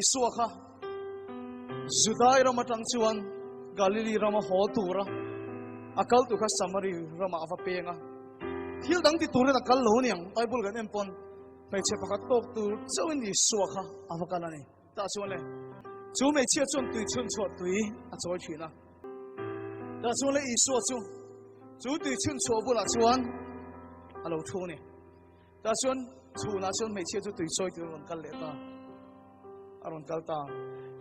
Isua kha Judai ram atang chuan Galili rama haw tura a kal tur kha Samari ramah a va peng a. Thil dang ti turin a kal lo aniang, Bible kan en pawn hmeichhe pakhat tawk tur chauhin Isua kha a va kal a ni. Tah chuan le chu hmeichhia chuan tui chhun chhuah tui a chawi thin a. Tah chuan le Isua chu chu tui chhun chhuah bulah chuan a lo thu a ni. Tah chuan chhunah chuan hmeichhia chu tui chawi tur a rawn kal leh ta. A rawn kal ta.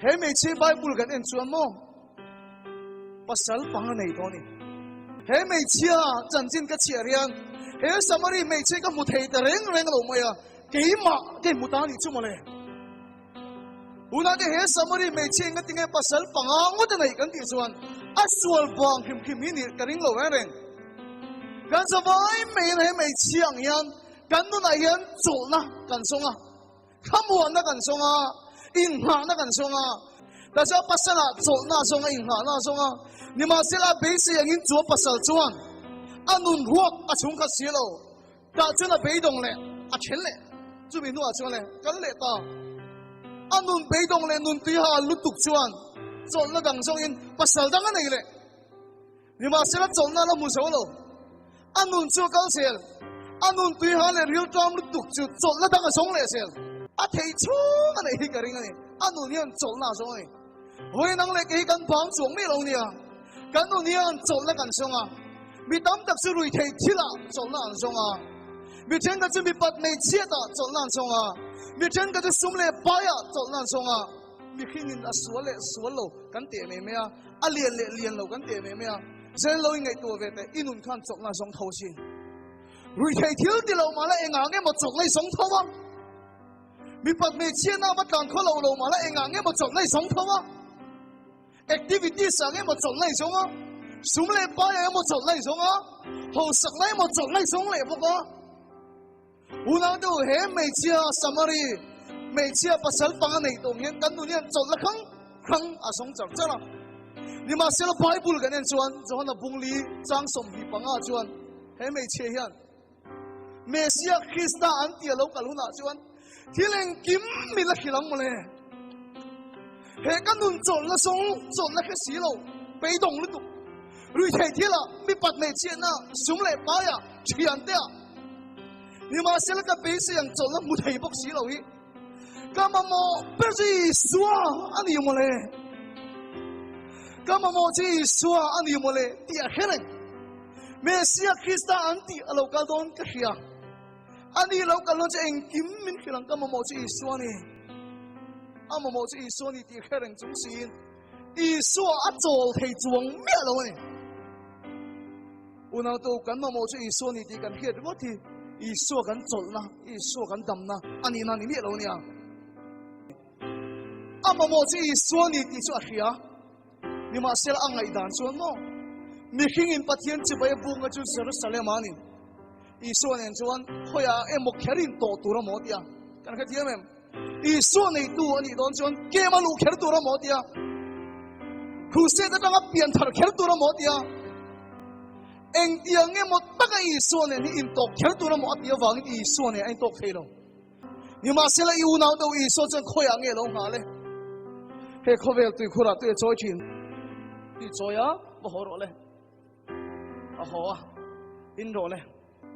He hmeichhia Bible kan en chuan maw pasal pang a nei dawn ni. He hmeichhia chanchin ka chhiar hian he Samari hmeichhia ka hmu thei ta reng reng lo mai a, keimah ka hmu ta nih chu mawle. Unate he Samari hmeichhia enga tinge pasal panga ngawt a neih kan tih chuan a sual vang hrim hrim hi nih ka ring lo reng reng. Kan zavai maiin he hmeichhia ang hian kan nunah hian chawlhna kan zawng a, thlamuanna kan zawng a, inghahna kan zawng a. Tah chuan pasalah chawlhna a zawng a, inghahna a zawng a. Nimahsela beisei angin chu a pasal chuan a nun ruak a chhungkhat si lo. Tah chuan a beidawng leh a then leh chumi hnuah chuan le kal leh ta. A nun beidawng leh nun tui ha lutuk chuan chawlhna dang zawngin pasal dang a nei leh. Nimahsela chawlhna la hmu zo lo. A nun chu a kal zel. A nun tui ha leh ril tlam lutuk chu chawlhna dang a zawng leh zel. A theih chhung a neih hi ka ring a ni. A nun hian chawlhna a zawng a ni. Vawi nang leh kei hi kan bang chuang miah lo nia. Kan nun hian chawlhna kan zawng a. Mi tam tak chu rui thei thilah chawlhna an zawng a. Mi thenkhat chu mipat hmeichhiatah chawlhna an zawng a. Mi thenkhat chu sum leh paiah chawlhna an zawng a. Mihringin a sual leh sual lo kan teh mai mai a, a lian leh lian lo kan teh mai mai a. Zel lo ingaihtuah ve teh, i nun khan chawlhna a zawng tho a sin. Rui thei thil ti lo mahla engah nge maw chawlhna i zawng tho a? Mipat hmeichhiatna a va tlan khaw lo lo mahla engah nge maw chawlhna i zawng tho a? Activities ah emaw chawlh lai zawng a, sum leh pai ah emaw chawlh lai zawng a, hausak lai emaw chawlh lai zawng leh bawk a. Unau te u, he hmeichhia Samari hmeichhia pasal panga nei tawh hian kan nun hian chawlh la hrang hrang a zawng char char a. Nimahsela Bible kan en chuan Johana Bungli chang 25 chuan he hmeichhia hian Messiah Krista an ti a lo kal hunah chuan thil engkim min la hrilh ang mawle. He ka nun chawlhna zawng chawlhna hre si lo, beidawng lutuk. Ruihtheih thilah, mipat hmeichhiatna, sum leh paiah, thianteah. Nimahsela ka beisei ang chawlhna hmu thei bawk si lo hi ka mamawh ber chu Isua a ni mawle. Ka mamawh chu Isua a ni mawle tih a hre reng. Messia Krista an tih a lo kal dawn ka hria. Ani lo kal dawn chu engkim min hrilh ang ka mamawh chu Isua a ni. A mamawh chu Isua a ni tih hre reng chung siin Isua a chawl thei chuang miah lo a ni. Unautu kan mamawh chu Isua a ni tih kan hriat ringawt hi Isua kan chawlhna, Isua kan damna a nihna a ni miah lo a nia. A mamawh chu Isua a ni tih chu a hria. Nimahsela a ngaihdan chuan maw mihringin Pathian chibai a bukna chu Jerusalem a ni. Isua nen chuan khawiah emaw kher in tawh tur a maw tia. Kan hrethiam em? Isua neitu a nih dawn chuan kem a luh kher tur a maw tia. Crusade atanga pian thar kher tur a maw tia. Engtiang emaw taka Isua nen hi intawk kher tur a maw a tih avangin Isua nen a intawk thei lo. Nimahsela i unau deuh Isua chuan khawiah nge lo nghal e? He khawvel tuikhurah tui a chawi thin. Tui chawi a, va haw rawh le. A haw a, in rawh le.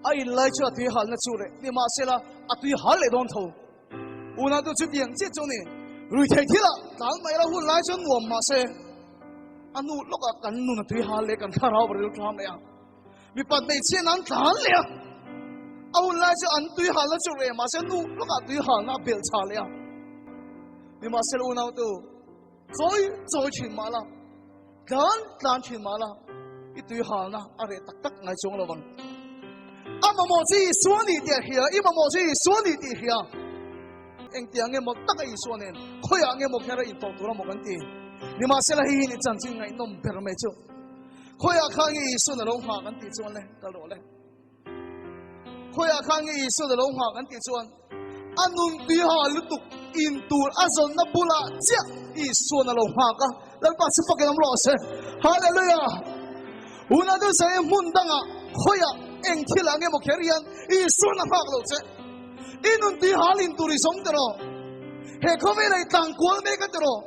A in lai chu a tui halna chu reh. Nimahsela a tui hal leh dawn tho. Unau tu chutiang chiah chu ni. Rui thei thilah tlan mai la hun lai chuan nuam mahse a nu lawkah kan nun a tui hal leh kan thlarau ril tha mai a. Mipat hmeichhia nan tlan leh a, a hun lai chu an tui halna chu reh mahse nu lawkah tui halna a belh chha leh a. Nimahsela unautu, chawi chawi thin mah la, tlan tlan thin mah la, i tui halna a reh tak tak ngai chuang lo vang. A mamawh chu Isua ni tih a hria, i mamawh chu Isua ni tih i hria. Engtiang nge maw taka Isua nen khawiah nge maw kher a intawh tur a maw kan ti. Nimahsela hei hi ni chanchin ngaihnawm ber mai chu. Khawiah khan nge Isuan a lo nghah kan tih chuan le, kal rawh le. Khawiah khan nge Isuan a lo nghah kan tih chuan a nun tuiha lutuk in tur a zawnna bulah chiah Isuan a lo nghak a. Lalpa chu fakin awm rawh se. Hallelujah! Una chu se hmun dangah khawiah eng thil ah nge maw kher hian Isuan a nghak lo che. I nun tuiha lin tur i zawng teh rawh. He khawvela i tlang kual mek a tiraw?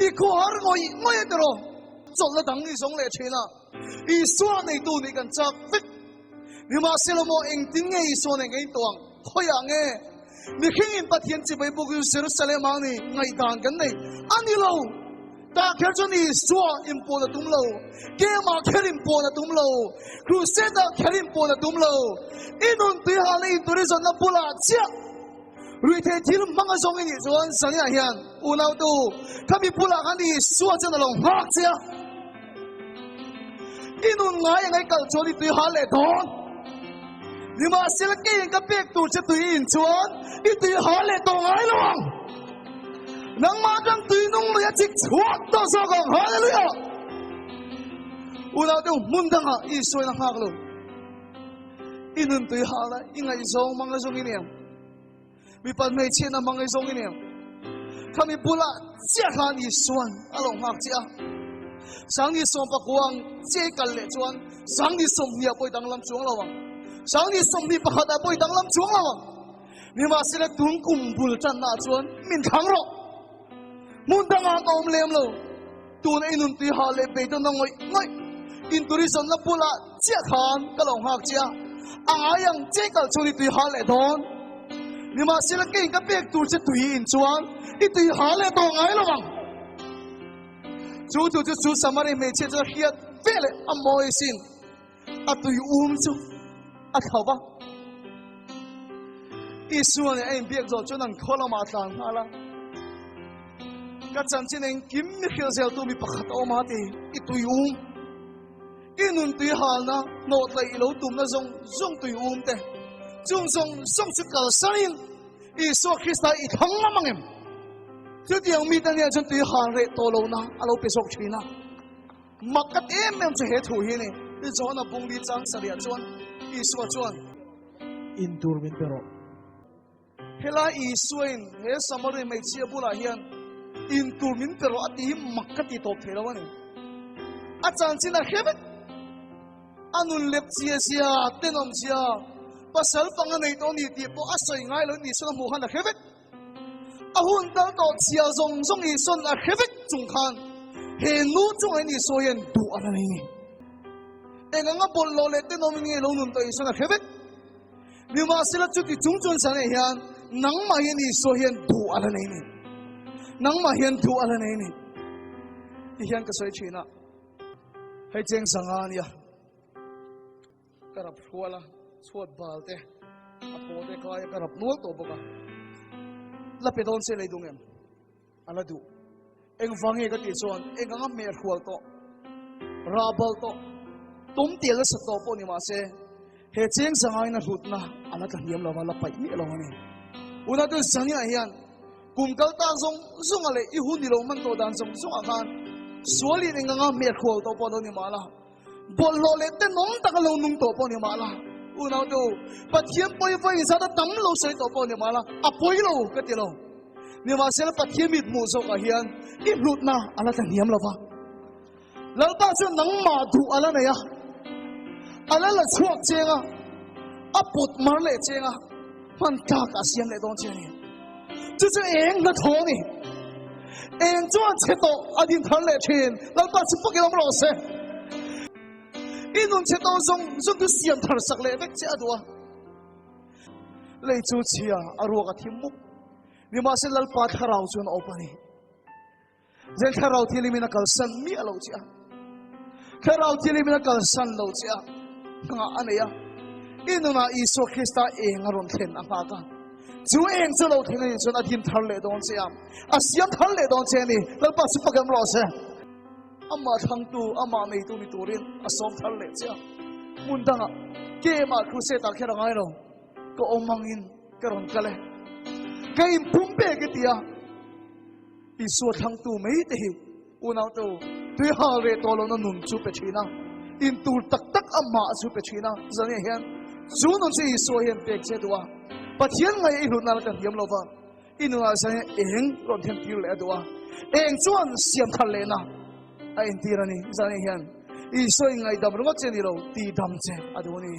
I khuahar ngawih ngawih a tiraw? Chawlhna dang i zawng leh thin a, Isua neitu nih kan chak vek. Nimahsela maw engtin nge Isua nen kan intuah ang? Khawiah nge mihringin Pathian chibai buk chu Jerusalem ah ni ngaihdan kan nei a ni lo. Tah kher chuan Isua inpuan a tum lo, Kemah kher inpuan a tum lo, Crusade ah kher inpuan a tum lo. I nun tuihalna inturizawmna bulah chiah Ruihtheih thil hmang a zawng i nih chuan Sania hian unautu khami bulah khan Isua chuan a lo nghak che a. I nun ngai ang ei kal chuan i tui hal leh dawn. Nimahsela keiin ka pek tur che tui i in chuan i tui hal leh tawh ngai lo ang. Nangmah atang tui nung lui a chik chhuak tawh zawk ang. Hallelujah! Unaute hmun dangah Isua in a nghak lo. I nun tui hal a, i ngaihzawng hmang a zawng i nia. Mipa hmeichhiat na hmang i zawng i nia. Khami bulah chiah khan Isuan a lo nghak chiah a. Sangni sawmpakuang chiah i kal leh chuan sangni sawmhnih ah pawh i danglam chuang lo ang. Sangni 21 ah pawh i danglam chuang lo ang. Nimahsela tun kum bul tanna ah chuan min thlang rawh. Hmun dangah ka awm lem lo. Tuna i nun tui hah leh beidawn a ngawih ngawih inturizawmna bulah chiah khan ka lo nghak che a, a ngai ang che kal chuan i tui hah leh dawn. Nimahsela keiin ka pek tur che tui in chuan i tui hah leh tawh ngai lo ang. Chu thu chu chu Samari hmeichhia chu a hriat ve leh a mawi sin a tui um chu a thlo va. Isua nen a inbiak zawh chuan an khaw lamah a tlan nghal a. Ka chanchin engkim mi hrilh zeltu mi pakhat a awm a ti, i tui um, i nun tui halna, hnawhtlaih i lo tumna zawng zawng tui um te, chung zawng zawng chu kalsanin Isua Krista i thlang ngam ang em? Chutiang mite nen chuan tui hal reh tawh lohna a lo pe zawk thin a. Mak ka ti em em chu he thu hi a ni. Ti John-a bungli chang sarih chuan Isua chuan. In tur min pe rawh. Helai Isuain he Samari hmeichhia bulah hian in tur min pe rawh a ti hi mak ka ti tawp thei lo a ni. A chanchin a hre vek. A nun lep chia zia, tenawm zia, pasal panga nei tawh a ni tih pawh a sawi ngai lo ni Isuan a hmuh khan a hre vek. A hun tal tawh chhia zawng zawng Isuan a hre vek chung khan he nu chungah hian Isua hian duh a la nei ni. Eng anga bawlhhlawh leh tenawmin nge lo nun tawh Isuan a hre vek. Nimahsela chuti chung chuan san eh hian nangmah hian Isua hian duh a la nei ni. Nangmah hian duh a la nei ni. Ti hian ka sawi thin a. Hei cheng sanga ania. Ka rap hrual a, chhuat bal te, a paw te kai a ka rap nual tawh bawk a. La pe dawn se lei dung em? A la duh. Engvang nge ka tih chuan eng anga hmeh hrual tawh, rah bal tawh, tum tial nasa tawh pawh ni mah se, he cheng zangain a hlutna a la tla hniam lo va, la paih miah lo a ni. Unau Zania hian kum kal ta zawng zawnga leh i hun i lo hman tawh dan zawng zawngah khan sualin eng anga hmeh hrual tawh pawh lo ni mah la, Bawlhhlawh leh tenawm taka lo nung tawh pawh ni mah la, unaute u, Pathian pawi vawi zat a tam lo sawi tawh pawh ni mah la, a pawi lo ka ti lo. Nimahsela Pathian mit hmuh zawkah hian i hlutna a la tlahniam lo va. Lalpa chuan nangmah duh a la nei a, a la la chhuak cheng a, a put mar leh cheng a, hman tlak a siam leh dawn che a ni. Chu chu eng hnathawh a ni. Eng chuan chhe tawh a din thar leh thin. Lalpa chu pakin awm rawh se. I nun chhe tawh zawng zawng chu siam thar sak leh vek che a duh a. Lei chu chhia a ruak a thim mup. Nimahse Lalpa thlarau chuan a awp a ni. Zen thlarau thilimin a kalsan miah lo che a. Thlarau thilimin a kalsan lo che a. Nghah a nei a. I nunah Isua Krista eng a rawn thlen a nghak a. Chu eng chu lo thlen a nih chuan a din thar leh dawn che a. A siam thar leh dawn che a ni. Lalpa chu pakem rawh se. Amah thlangtu, amah neitu ni turin a sawm thar leh che a. Hmun dangah kemah crusade ah kher a ngai lo. Ka awm angin ka rawn kal e. Ka inpum pek e ti a. Isua thlangtu mai te hi unaute u, tui hal reh tawh lohna nun chu pe thin a, in tur tak tak amah chu pe thin a, zania hian chu nun chu Isua hian pek che duh a, Pathian ngaih i hlutna la kan hiam lo va, i nunah zania eng rawn then tir leh a duh a, eng chuan siam thar lehna a entir a ni, zania hian Isua in ngaihdam ringawt che ni lo, tihdam che a duh a ni.